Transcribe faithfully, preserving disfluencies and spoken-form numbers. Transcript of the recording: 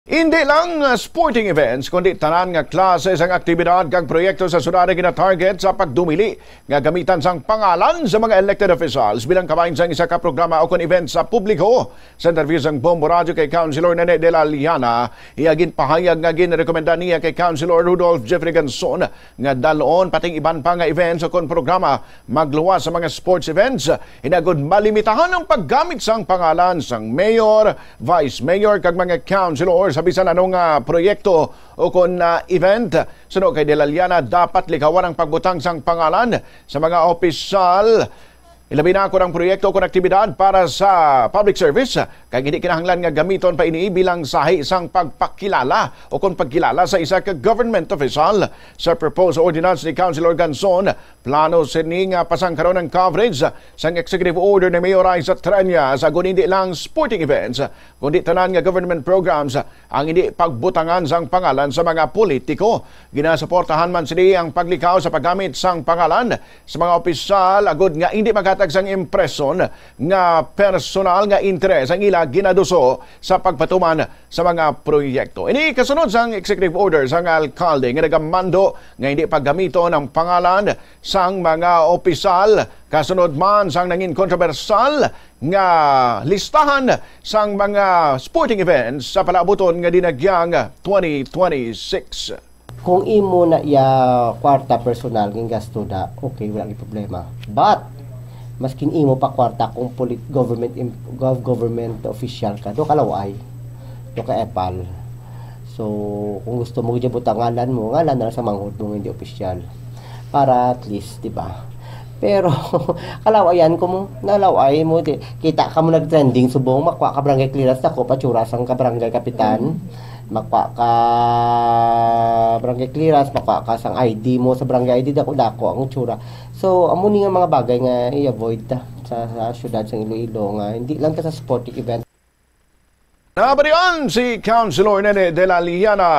Hindi lang, uh, sporting events, kundi tanan nga klase sang aktibidad kag proyekto sa syudad ang gina-target sa pagdumili nga gamitan sang pangalan sa mga elected officials bilang kabahin sang isa ka programa o kon event sa publiko. Sa interview sang Bombo Radyo kay Councilor Nene de la Liana, iya ginpahayag nga ginrekomenda niya kay Councilor Rudolph Jeffrey Ganson nga dalon pating iban pa nga events o kon programa magluwas sa mga sports events, hinagod malimitahan ang paggamit sang pangalan sang mayor, vice mayor kag mga councilor sa bisan ano nga proyekto o kon, ah, event. Suno kay De La Liana, dapat likawan ang pagbutang sang pangalan sa mga opisyal, ilabi na kon ang proyekto kon aktibidad para sa public service, kay hindi kinahanglan nga gamiton pa ini bilang sahi sang pagpakilala o kon pagkilala sa isa ka government official. Sa proposed ordinance ni Councilor Ganson, plano sini nga pasangkaron ang coverage sang executive order ni Mayor Raisa Treñas, agod hindi lang sporting events, kundi tanan nga government programs ang hindi pagbutangan sang pangalan sa mga politiko. Ginasuportahan man sini ang paglikaw sa paggamit sang pangalan sa mga opisyal, agud nga hindi maghatag sang impresyon nga personal nga interes ang ila ginaduso sa pagpatuman sa mga proyekto. Ini kasunod sang executive order sang alkalde nga nagamando nga hindi paggamiton ang pangalan sang mga opisyal, kasunod man sang nangin kontrobersyal nga listahan sang mga sporting events sa palaabuton nga Dinagyang twenty twenty-six. Kung imo na iya kwarta personal nga gasto da, okay, wala ni problema. But maskin imo pa kwarta kung polit-, government em-, gov-, government official ka, do ka laway, do ka epal. So, kung gusto mo gid butangan mo, ngalan na lang sa manghod mo nga hindi opisyal. Para at least, di ba? Pero kalawayan ko mo, nalaway mo, di, kita ka mo nag-trending subong, makuha ka barangay clearance, ako pa tsura sang ka barangay kapitan. Makuha ka barangay clearance, makuha ka sang I D mo sa barangay I D, dako-dako ang tsura. So, amo ni nga mga bagay nga i-avoid ta sa, sa syudad sang Iloilo, nga hindi lang ta sa sporting event. Nabalian si Councilor Nene de la Liana.